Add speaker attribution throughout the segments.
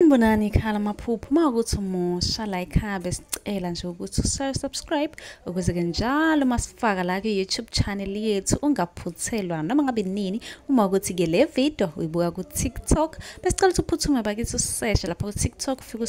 Speaker 1: Sanibonani ekhaya lamaphupho. Uma ukuthi umusha la ekhaya besicela nje ukuthi usubscribe ukuze-ke njalo uma sifaka la kwi-YouTube channel yethu ungaphuthelwa noma ngabe nini. Uma ukuthi-ke le video uyibuka ku-TikTok, besicela ukuthi uphuthume bakithi useshe lapha ku-TikTok, ufike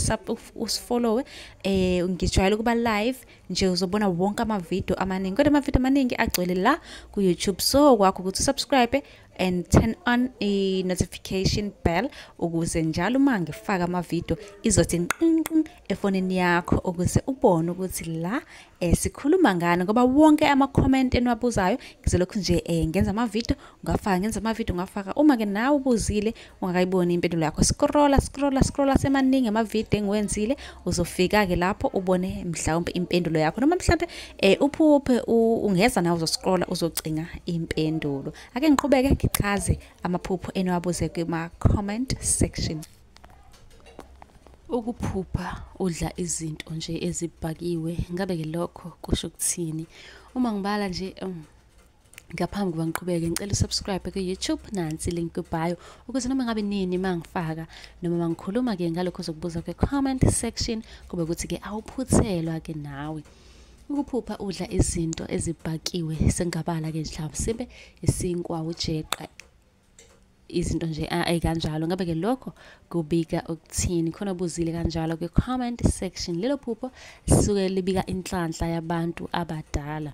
Speaker 1: usifollowe. Ngijwayele ukuba live nje, uzobona wonke amavidiyo amaningi, kodwa amavidiyo amaningi agcwele la ku-YouTube. So kwakho ukuthi usubscribe and turn on i-notification bell ukuze njalo uma ngifaka amavidiyo izothi nqinqin efonini yakho, ukuze ubone ukuthi la sikhuluma ngani, ngoba wonke ama-comment eniwabuzayo ngizolokhu nje ngenza amavidiyo ngafaka, ngenza amavidiyo ngafaka. Uma-ke nawe ubuzile ungakayiboni impendulo yakho, scrolla scrolla scrolla, semaningi amavidiyo engiwenzile, uzofika-ke lapho ubone mhlawumbe impendulo yakho, noma mhlawumbe uphuphe ungeza nawe uzoscrolla uzocinga impendulo. Ake ngiqhubeke ngichaze amaphupho eniwabuze kuma-comment section.
Speaker 2: Ukuphupha udla izinto nje ezibhakiwe, ngabe-ke lokho kusho ukuthini? Uma ngibala nje ngaphambi kuba ngiqhubeke, ngicela usubscribe ku-YouTube, nansi link ku-bio, ukuze noma ngabe nini uma ngifaka noma uma ngikhuluma-ke ngalokho ozokubuza kwi-comment section, kube ukuthi-ke awuphuthelwa-ke nawe. Ukuphupha udla izinto ezibhakiwe, sengingabala-ke mhlawumbe isinkwa, ujeqe, izinto nje ey'kanjalo, ngabe-ke lokho kubika ukuthini? Khona obuzile kanjalo kwi-comment section. Lelo phupho lisuke libika inhlanhla yabantu abadala.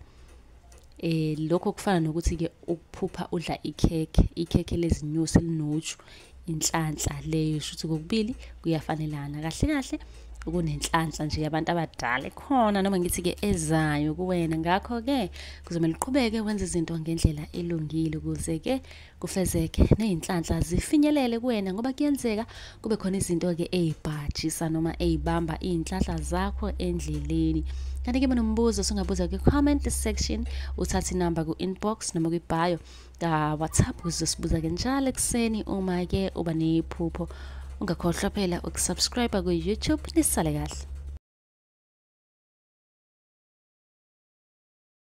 Speaker 2: Lokho kufana nokuthi-ke ukuphupha udla ikhekhe, ikhekhe lezinyosi elinoju, inhlanhla leyo, shuthi kokubili kuyafanelana. Kahle kahle kunenhlanhla nje yabantu abadala ekhona, noma ngithi-ke ezayo kuwena. Ngakho-ke kuzomele uqhubeke wenze izinto ngendlela elungile ukuze-ke kufezeke ney'nhlanhla zifinyelele kuwena, ngoba kuyenzeka kube khona izinto-ke ey'bhajisa noma ey'bamba iy'nhlanhla zakho endleleni. Kanti-ke banombuzo sungabuza kwi-comment section, uthathe inamba ku-inbox noma kwi-bio ka-WhatsApp, uzosibuza-ke njalo ekuseni uma-ke uba nephupho. Ungakhohlwa phela ukusubscribe ku-YouTube. Nisale kahle.